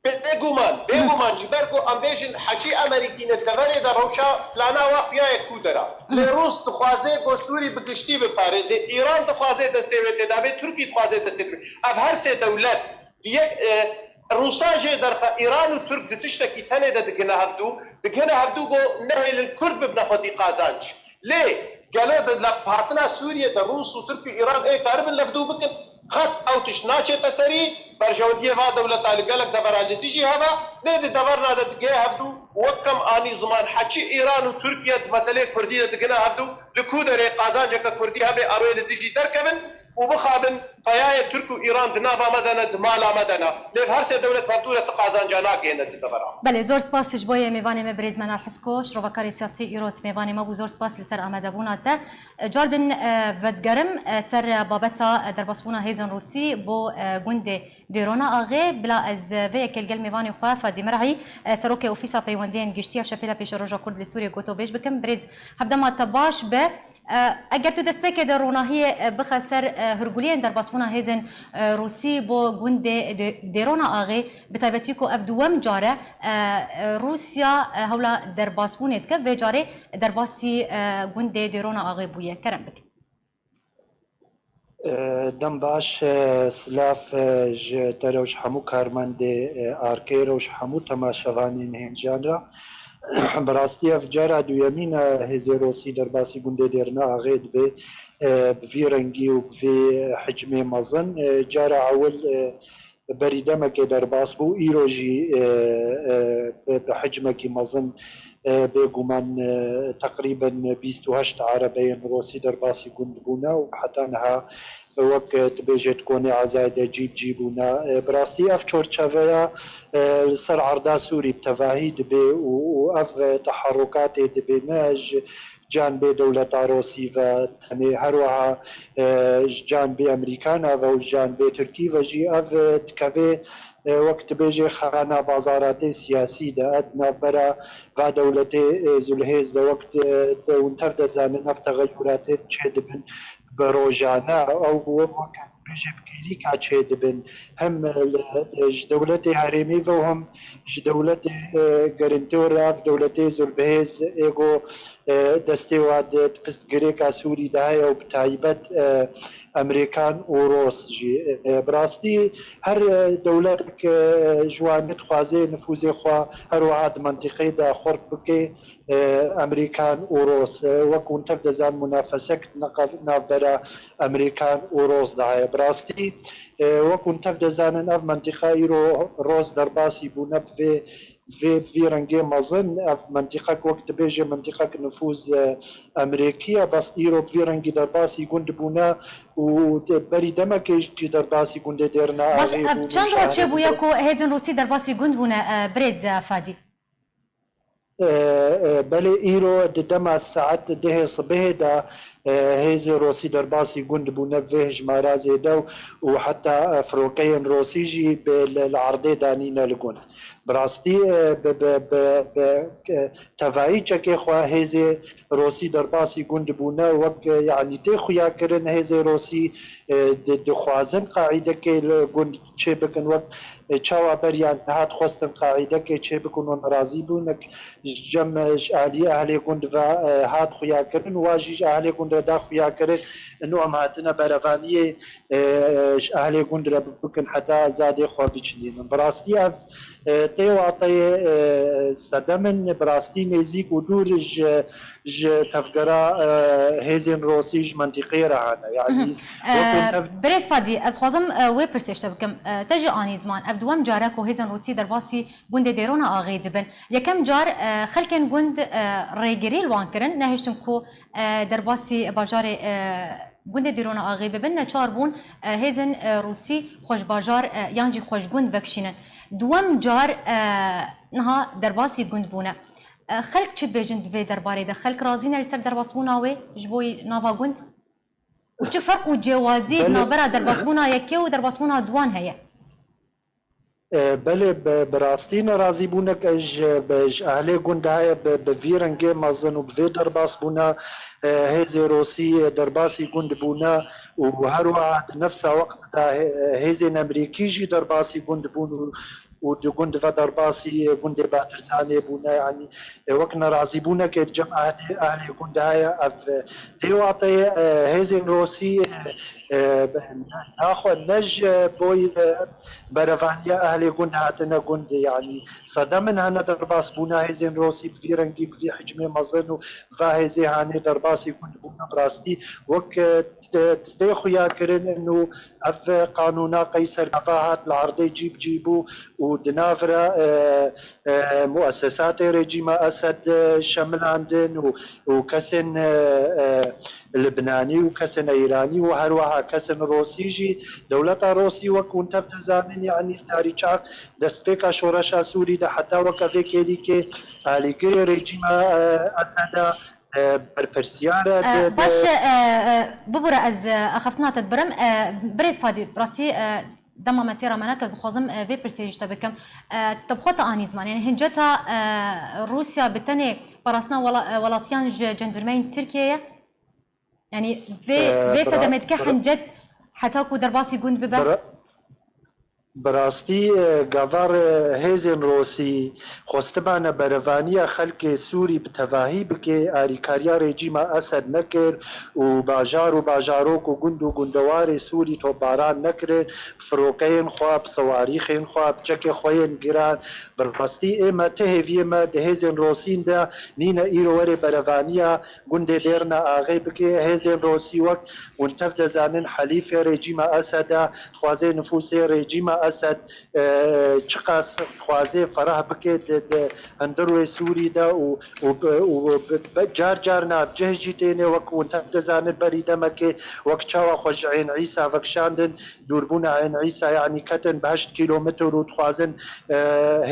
Bêguman, bêguman ji ber ku em bêjin heçî Amerîkî ne di deverê de rewşa plana wa xuya ye ku dera. Lê Rûs dixwaze ku Sûrî bi giştî biparêze, Îran dixwaze destê wê tê de be, Tirkî dixwaze destê tê. Ev her sê dewlet di yek, e, Rûsa jê derxe Îran û Tirk di tiştekî tenê de digihine hevdû, digihine hevdû ku nehêlin Kurd bibine xwedî qazanc. Lê gelo di levhatina Sûriyê de Rûs û Tirk û Îran ê karibin levdû bikin, qet ew tişt naçête serî, berjewendiyê va dewleta li gelek devera li dijî heve, lê di deverna de digihê hevdû, wek em anî ziman heçî Îran û Tirkiye di meseleyê Kurdî de digihine hevdû, li ku derê qazanceke Kurdî hebe ew ê li dijî derkevin û bixabin peyayê Tirk û Îran di nava me de ne, di mala me de ne. Lê her sê dewlet hevdû re ti qazanca nagihêne di devera. Belê, zor spas ji bo yê mêvanê me birêz Menar Hiskoş, rovakarê siyasî îro di mêvanê me bû. Zor spas li ser amadebûna te. Cardin, e, vedigerim, e, ser babeta, e, derbasbûna hêzên Rûsî bo, e, gundê Dêrona Axê. Bila ez, e, vê yekê li gel mêvanê xwe Fadî Merehî, e, Serokê Ofîsa Peywendiyên Giştî ya Şepêla Pêşeroja Kurd li Sûriyê gotobêj bikim. Birêz, hevdema te baş be. E, eger tu destpêkê de ronahiyê, e, bixe ser, e, hûrguliyên derbasbûna hêzên, e, Rûsî bo gundê Dê-, Dêrona Axê, bi taybetî ku ev duwem car e, e, e, Rûsya, e, hewla derbasbûnê dike, vê carê derbasî, e, gundê Dêrona Axê bûye. Kerem bike. E, dem baş, e, silav, e, ji te re û ji hemû karmendê, e, arkê re û ji hemû temaşevanên hêncan re. Bi rastî ev cara duyemîn e, hêzê Rosî derbasî gundê Dêrina Axê dibe, e, bi vî rengî û bi vî hicmê mezin. E, cara ewil, e, berî demekê derbas bû, îro jî, e, e, bi, bi hicmekî mezin, e, bêguman, e, teqrîben bîst û heşt erebeyên Rosî derbasî gund bûne û heta niha wek, e, dibêjê di konê ezayê de cî bi cî bûne. E, bi rastî ev çorçeveya, e, li ser erda Sûrî bi tevahî dibe û, û ev, e, teherukatê dibe ne ji canbê dewleta Rosî ve tenê, her wiha, e, ji canbê Amerîkana ve û ji canbê Tirkî ve jî ev, e, dikeve, e, wek dibêjê xana bazaratê siyasî de, e, di navbera va dewletê, e, zulhêz de wek, e, de hûn tev de zanin ev texeyuratê çêdibin bi rojane, ew wek dibêjê bi kêlîka çêdibin, hem, e, li, e, ji dewletê herêmî ve û hem ji dewletê, e, gerîntê re ev dewletê zulbihêz ê ku, e, destê wa di, di piştgirêka Sûrî de heye û bi taybet, e, Amerîkan û Ros jî. E, bi rastî her, e, dewletek, e, ji wan dixwaze nifûzê xwe her wiha di mentiqê de xurt bike, e, Amerîkan û Ros. E, wek hûn tev dizan munafesek di neqev-, navbera Amerîkan û Ros de heye. Bi rastî, e, wek hûn tev dizanin ev mentiqa îro Ros derbasî bûne bi vê vê bi vî rengê mezin, ev mentiqek wek dibêje mentiqek nifûz, e, Amerîkî ye, bes îro bi vî rengî derbasî gund bûne û berî demekê jî derbasî gundê Dêrina Baş, Axê ev bû, çend roj çêbûye ku hêzên Rûsî derbasî gund bûne, e, birêz, e, Fadî? E, e, belê îro di dema saet dehê sibehê de, e, hêzê Rosî derbasî gund bûne vê hijmara zêde û heta, e, firokeyên Rosî jî bi, li, li erdê danîne li gund. Bi rastî, e, bi, bi, bi, bi, e, tevayî çekê xwe hêzê Rosî derbasî gund bûne, wek, e, yanî tê xuyakirin hêzê Rosî, e, di, dixwazin qaîdekê li gund çêbikin, wek, e, çawa beriya niha dixwestin qaîdekê çêbikin û nerazî bûn, wek ji cem, e, ji alî ehlê gund ve, e, hat xuyakirin, wa jî ji ahlê gund re da xuyakirin, û em hatine berevaniyê, e, ji ahlê gund re bikin heta zadê xwe biçilînin. Bi rastî ev, e, tê wateyê, e, sedem in, bi rastî nêzîk û dûr ji, ji tevgera, e, hêzên Rosî ji mentiqeyê re hane. Yanî, Mhm. wekî E, tev- Birêz Fadî, ez xwazim, e, wê pirsê ji te bikim. E, te jî anî ziman, ev duwem care ku hêzên Rosî derbasî gundê Dêrona Axê dibin. Yekem car, e, xelkên gund, e, rêgirî li wan kirin, nehiştin ku, e, derbasî bajarê, e, gundê Dêrona Axê bibin, neçar bûn, e, hêzên, e, Rûsî xwe ji bajar, e, yan jî xwe ji gund vekişînin. Duwem car, e, niha derbasî gund bûne. E, xelk çi dibêjin di vê derbarê de? Xelk razî ne li ser derbasbûna wê ji bo nava gund? Û çi ferq û cêwazî di Belê. navbera derbasbûna yekê û derbasbûna duwan heye? E, belê, bi, bi rastî nerazîbûnek ji, bi, ji ehlê gund heye, bi, bi vî rengê mezin û bi vê derbasbûna, e, hêzê Rosî, e, derbasî gund bûne û her wiha di nefsa wext hê-, hêzên Amerîkî jî derbasî gund bûn û, û di gund ve derbasî gundê Batirzanê bûne. Yanî, e, wek nerazîbûnekê di cem ehlê, ehlê gund heye. Ev, e, dê wateyê, e, hêzên Rûsî, e, e, naxwe ne ji boy, e, berevaniya ehlê gund hatine gund. Yanî, sedem in hene derbas bûne hêzên Rûsî bi vî rengî, bi vî hicmê mezin û va hêzê hanê derbasî gund bûne. Bi rastî wek, e, di, di dê xuya kirin û ev qanûna Qeyser gava hat li erdê cî bi cî bû û di nav re, e, e, muessesatê rejîma Esed, e, şemilandin û, û kesên, e, e, Libnanî û kesên Îranî û her weha kesên Rûsî jî, dewleta Rûsî wek hûn tev dizanin, yanî darî çax destpêka şoreşa Sûrî de heta weke vê kêlîkê alîgirê rejîma, e, Eseda, e, berpirsiyar e, E, di, baş e, e, e, bibûre ez, e, axaftina te dibirim. E, birêz Fadî, bi rastî, e, dema me têra me neke, ez dixwazim, e, vê pirsê ji te bikim. E, te bi xwe te anî ziman. Yanî hinceta, e, Rûsya bi tenê parastina wela-, e, welatiyan ji cendurmeyên Tirkiyê ye? Yanî vê, E, vê bira-, sedemê dike bira-, hincet heta ku derbasî gund bibe? bira-, Bi rastî, e, gava re hêzên Rûsî xwestibane berevaniya xelkê Sûrî bi tevahî bike, arîkariya rejîma Esed nekir û bajar û bajarok û gund û gundewarê Sûrî topbaran nekirin, bi firoqeyên xwe, bi sewarîxên xwe, bi çekê xwe yên giran. Bi rastî ê me ti hêviyê me di hêzên Rûsîn de nîne îro were berevaniya gundê Dêrna Axê bike. Hêzên Rûsî wek hûn tev dizanin helîfê rejîma Esed e, dixwaze nifûsê rejîma Esed, e, çiqas dixwaze ferah bike di, di hundirwê Sûrî de û, û, û bi, bi, car car navcih jî têne, wek hûn tev dizanin berî demekê wek çawa xwe ji Ên Îsa vekişandin, dûrbûna Ên Îsa, yanî ketin bi heşt kîlometr û dixwazin, e,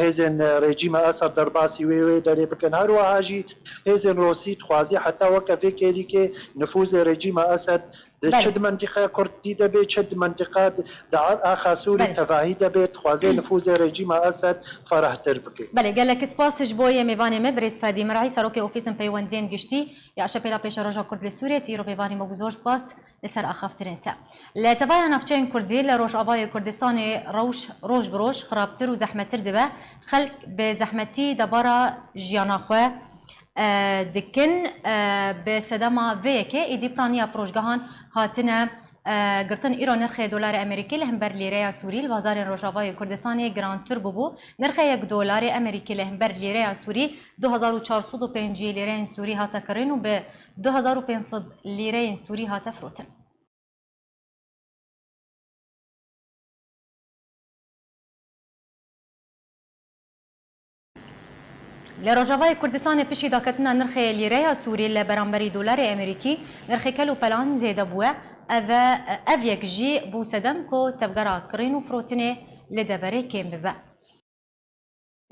hêzên rejîma Esed derbasî wê, wê derê bikin. Her wiha jî hêzên Rûsî dixwazî heta weke vê kêlîkê nifûzê rejîma Esed di Belê. çi di mentiqeya Kurdî de bê, çi di mentiqa di, di axa Sûrî Belê. tevahî de bê, dixwaze nifûzê rejîma Esed ferahtir bike. Belê, gelek spas ji bo yê mêvanê me, birêz Fedî Mirayî, serokê Ofîsên Peywendiyên Giştî ya Şepêla Pêşeroja Kurd li Sûriyê, tî îro pêvanî me bû, zor spas li ser axaftinên te. Li tevaya navçeyên Kurdî li Rojavayê Kurdistanê rewş roj bi roj xirabtir û zehmettir dibe. Xelk bi zehmetî debara jiyana xwe, e, dikin. E, bi sedema vê yekê êdî piraniya firoşgehan hatine, e, girtin. Îro nirxê dolarê Amerîkî li hember lîreya Sûrî li bazarên Rojavayê Kurdistanê girantir bûbû. Nirxê yek dolarê Amerîkî li hember lîreya Sûrî du hezar û çar sed û pêncî lîreyên Sûrî hate kirin û bi du hezar û pênc sed lîreyên Sûrî hate firotin. Li Rojavayê Kurdistanê piştî daketina nirxê lîreya Sûrî li beramberî dolarê Amerîkî, nirxê kel û pelan zêde bûye. Ev e, ev yek jî bû sedem ku tevgera kirîn û firotinê li deverê kêm bibe.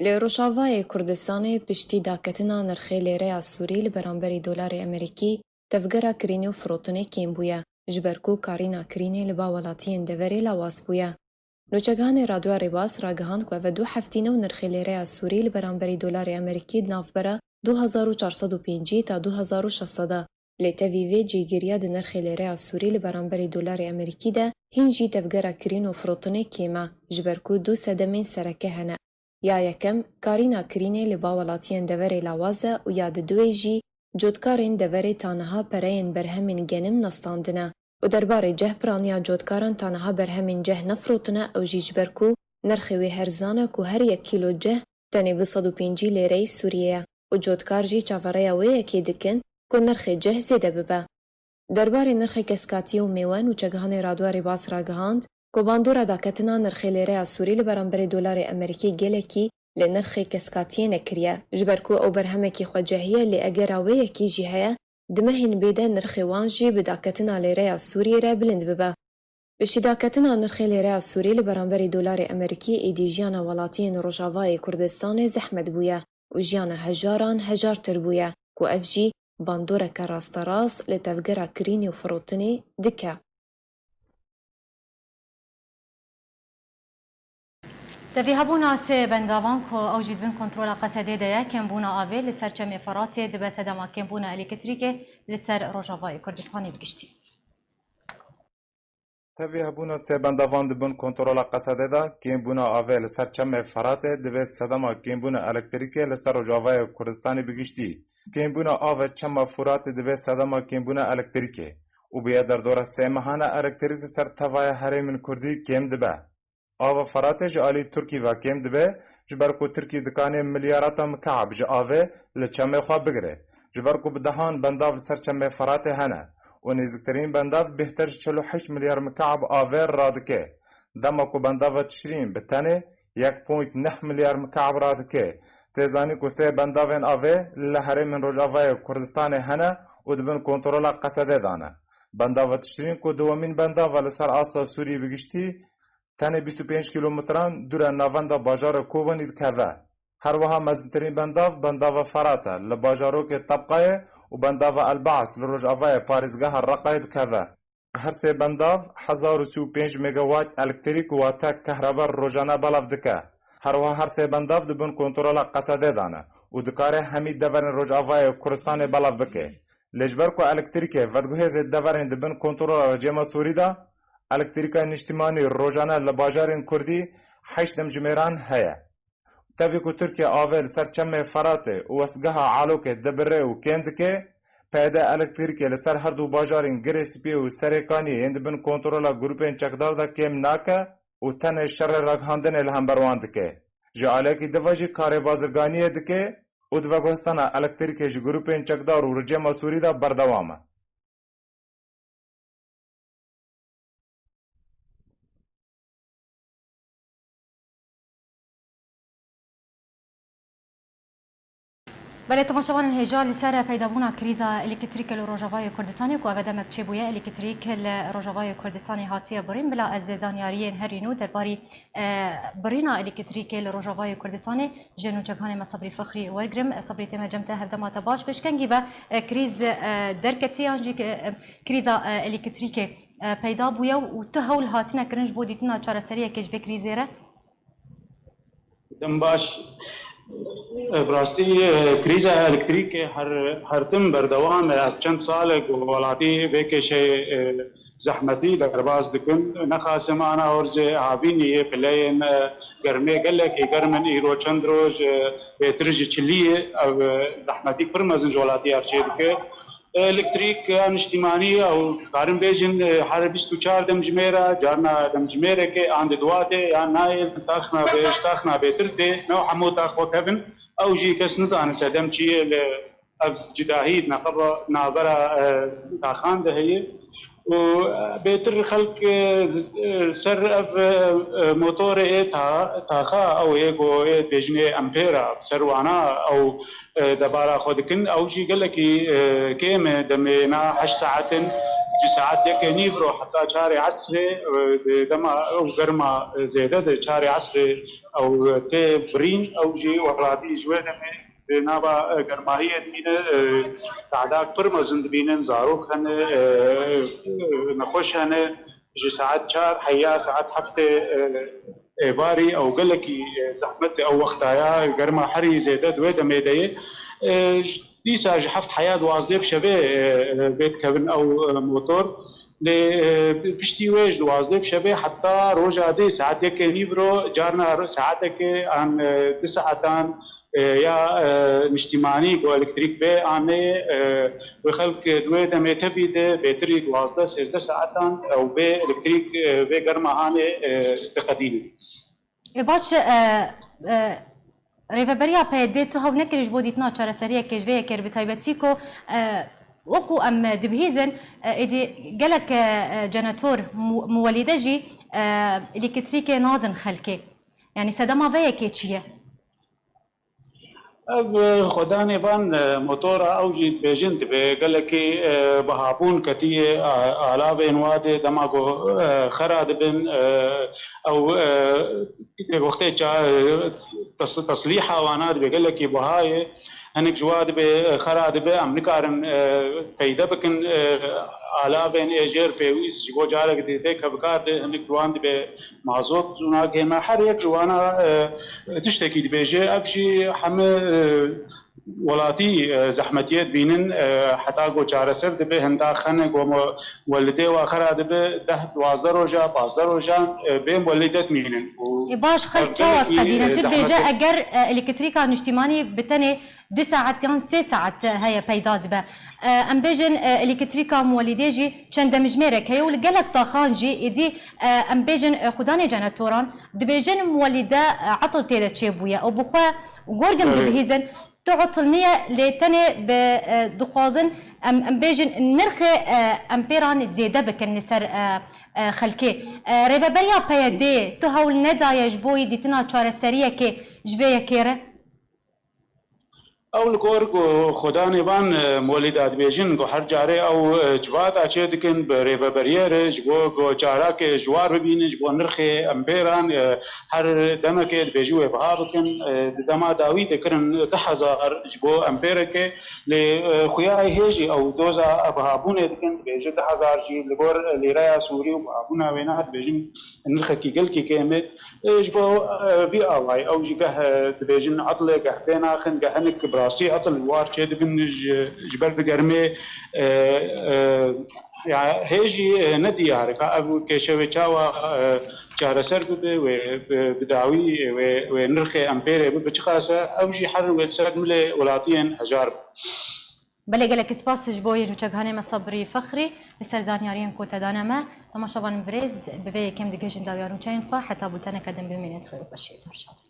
Li Rojavayê Kurdistanê piştî daketina nirxê lêreya Sûrî li beramberî dolarê Amerîkî, tevgera kirînê û firotinê kêm bûye, ji ber ku karîna kirînê li ba welatiyên deverê lawaz bûye. Nûçegihanê Radyoya Rêbaz ragihand ku ev e du heftî ne û nirxê lêreya Sûrî li beramberî dolarê Amerîkî di navbera du hezar û çar sed û pêncî ta du hezar û şeş sed e. Lê tevî vê cîgiriya di nirxê lêreya Sûrî li beramberî dolarê Amerîkî de hîn jî tevgera kirîn û firotinê kêm e, ji ber ku du sedemên sereke hene. Ya yekem, karîna kirînê li ba welatiyên deverê lawaz e û ya diduwê jî cotkarên deverê ta niha pereyên berhemên genim nestandine. Û derbarê ceh piraniya cotkaran ta niha berhemên ceh nefirotine, ew jî ji ber ku nirxê wê herzan e ku her yek kîlo ceh tenê bi sed û pêncî lêreyê Sûriyê ye û cotkar jî çaverêya wê yekê dikin ku nirxê ceh zêde bibe. Derbarê nirxê keskatiyê û mêwe, nûçegihanê Radyoya Rêbaz ragihand ku bandora daketina nirxê lêreya Sûrî li beramberî dolarê Amerîkî gelekî li nirxê keskatiyê nekiriye, ji ber ku ew berhemekî xwecehî ye, lê egera wê yekê jî heye, di mehên bê de nirxê wan jî bi daketina lêreya Sûriyê re bilind bibe. Piştî daketina nirxê lêreya Sûrî li beramberî dolarê Amerîkî, êdî jiyana welatiyên Rojavayê Kurdistanê zehmet bûye û jiyana hejaran hejartir bûye, ku ev jî bandoreke rasterast li tevgera kirînê û firotinê dike. Tevî hebûna sê bendavan ku ew jî di bin kontrola Qesedê de ye, kêmbûna avê li ser çemê Feratê dibe sedema kêmbûna elektrîkê li ser Rojavayê Kurdistanê bi giştî. Tevî hebûna sê bendavan di bin kontrola Qesedê de, kêmbûna avê li ser çemê Feratê divê sedema kêmbûna elektrîkê li ser Rojavayê Kurdistanê bi giştî, kêmbûna avê çema Furatê divê sedema kêmbûna elektrîkê û bûye derdora sê mehane elektrîk li ser tevaya herêmên Kurdî kêm dibe. Ava Feratê ji alî Tirkî ve kêm dibe, ji ber ku Tirkî dikanê milyarata mikeab ji avê li çemê xwe bigire. Ji ber ku bi dehan bendav li ser çemê Feratê hene û nêziktirîn bendav bêhtir ji çil û heşt milyar mikeab avê radike. Dema ku bendava Tişrîn bi tenê yek point neh milyar mikeab radike. Tê zanîn ku sê bendavên avê li herêmên Rojavayê Kurdistanê hene û di bin kontrola Qesedê de ne. Bendava Tişrîn ku dewemîn bendava li ser asta Sûriyê bi giştî, tenê bîst û pênc kîlometran dûre navenda bajarê Kobanî dikeve. Her wiha mezintirîn bendav, bendava Ferat e li bajarokê Tebqayê û bendava Elbaas li rojavayê parêzgeha Reqayê dikeve. Her sê bendav hezar û sî û pênc megawatt elektrîk wate kehraba rojane belav dike. Her wiha her sê bendav di bin kontrola Qesedê de ne û dikare hemî deverên rojavayê Kurdistanê belav bike. Lê ji ber ku elektrîkê vediguhêzê deverên di bin kontrola rejîma Sûrî de, elektrîka niştimanî rojane li bajarên Kurdî heşt demjimêran heye. Tevî ku Tirkiye avê li ser çemê Feratê û westgeha Alokê dibire û kêm dike, peyde elektrîkê li ser her du bajarên Girê Spî û Serêkaniyê yên di bin kontrola grûpên çekdar de kêm nake û tenê şerê ragihandinê li hember wan dike. Ji aliyekî din ve jî karê bazirganiyê dike û di veguhestana elektrîkê ji grûpên çekdar û rejîma Sûrî de berdewam e. Belê, temaşevanên hêja, li ser peydabûna krîza elektrîkê li Rojavayê Kurdistanê ku eve demek çêbûye, elektrîk li Rojavayê Kurdistanê hatiye birîn, bila ez zanyariyên herî nû derbarî, e, birîna elektrîkê li Rojavayê Kurdistanê ji nûçekanê me Sebrî Fexrî wergirim. E, Sebrî, tê me cem te, hevdema te baş, pêşkengî ve, e, krîz, e, derketî yan jî, e, krîza, e, elektrîkê, e, peyda bûye û tu hewl hatine kirin ji bo dîtina çareseriyekê ji vê krîzê re? Dem baş. Bi rastî, e, krîza elektrîkê her, her tim berdewam e. Ev çend sal e ku welatî vê kêşeyê, e, zehmetî derbas dikin. Nexasim ana orzê havînî yê pileyên, e, germê gelekî germ in. Îro çend roj, e, bêtir ji çilî ye. Ev, e, zehmetî pir mezin ji welatî yer çêdike. Elektrîk ya niştîmanî ew, dikarin bêjin, e, her bîst û çar demjimêra, carna demjimêrekê an di duwa tê, yan nayê, taxna bê, ji taxna bêtir tê, ne hemû tax wek hev in. Ew jî kes nizane sedem çi ye, li ev cudahî di nexeba navbera, e, taxan de heye. Û, e, bêtir xelk, e, ser ev, e, e, motorê ê ta-, taxa, ew ê ku ê dibêjin ê empêra, ser wana ew, e, debara xwe dikin. Ew jî gelekî, e, kêm e, demê na heşt saetin, ji saet yekê nîv ro heta çarê esrê, e, di dema ew germa, e, zêde de çarê esrê ew tê birîn, ew jî welatî ji wê demê di nava, e, germahiyê dibîne, e, tehdak pir mezin dibînin, zarok hene, e, e, nexweş hene, ji saet çar heya saet heftê, e, êvarî ew gelekî, e, zehmet e ew wextaya, germa herî zêde di wê demê de ye. E, dîsa ji heft heya duwazdeh bi şevê, e, e, vê dikevin ew, e, motor. Lê, e, piştî wê ji duwazdeh bi şevê heta roja dê saet yekê nîv ro, carna ro-, saetekê an, e, du saetan, e, ya, e, niştîmanî ku elektrîk bê an neyê, e, wê xelk di wê demê tevî de bêtirî duwazdeh sêzdeh saetan ew bê elektrîk, e, vê germa hanê, e, diqedînin. E, baş e, e, Rêveberiya P Y D tu hewl nekirî ji bo dîtina çareseriyekê ji vê yekê re, bi taybetî ku, e, wekû em dibihîzin, e, êdî gelek, e, e, cenetor mu-, muwelîde jî, e, elektrîkê nadin xelkê. Yanî sedema vê yekê çi ye? Ev, e, xwedanê van, e, motora ew jî dibêjin, dibê gelekî, e, bihabûn ketiye, a-, alavên wadê dema ku, e, xera dibin, e, ew, e, wextê ça-, e, tes-, teslîha wana dibê gelekî biha ye. Hinek ji wa dibê, e, xera dibe, em nikarin, e, peyde bikin, e, alavên ê jêr pêwîst ji bo carek dî tê kevkar de, hinek ji wan dibê mazot zû nagihê me. Her yek ji wana, e, tiştekî dibêje. Ev jî heme, e, welatî e, zehmetiyê dibînin, e, heta ku çareser dibe, hinda xene ku mu-, welidê wa xera dibe, deh, duwazdeh roja, pazdeh rojan e, bê welîde dimînin. Û Ê baş, xelk ev çawa demekî, diqedîne? e, Tu dibêje zehmet e- eger e, elektrîka niştîmanî bi tenê du saet yan sê saet heye peyda dibe. E, em bêjin e, elektrîka welîdê jî çend demjimêrek heye û li gelek taxan jî êdî e, em bêjin e, xudanê cenetoran dibêjin welîde e, etil tê de çêbûye û bi xwe gor gim Erê. dibihîzin. Tu etil niye, lê tenê bi, e, dixwazin em, em bêjin nirxê, e, empêran zêde bikin li ser, e, e, xelkê. E, rêveberiya P Y D'ê tu hewl nedaye ji bo yî dîtina çareseriyekê ji vê yekê re? Ew li gor ku xudanê van, e, molîda dibêjin ku her carê ew, e, civata çê dikin bi rêveberiyê re ji bo ku çarakê ji war bibînin, ji bo nirxê empêran, e, her demekê dibêjin wê biha bikin. E, di dema dawî dikirin du hezar ji bo empêrekê, lê, e, xuya hê jî ew doza bihabûnê dikin, dibêje du hezar jî li gor lîreya Sûrî û bihabûna wêna dibêjin nirxekî gelkî kêm e. E, ji bo, e, vî awayî ew jî geh, e, dibêjin etlê, geh pê naxin, geh hinek bi rastî etl war çê dibin ji, ji ber germê, e, e, Ya hê jî, e, ne diyar e ka ev kêşe wê çawa, e, çareser bibe, wê bi, bi dawî wê, wê nirxê empêrê bibe çiqas e, ew jî her wê li ser milê welatiyên hejar be. Belê, gelek spas ji bo yê nûçeghanê me Sabrî Fexrî li ser zanyariyên ku te dane me. Temaşevanên birêz, bi vê yekê em digihîjin dawiya nûçeyên xwe, heta bulteneke din bimînin, xêr û xweşiyê te, şad.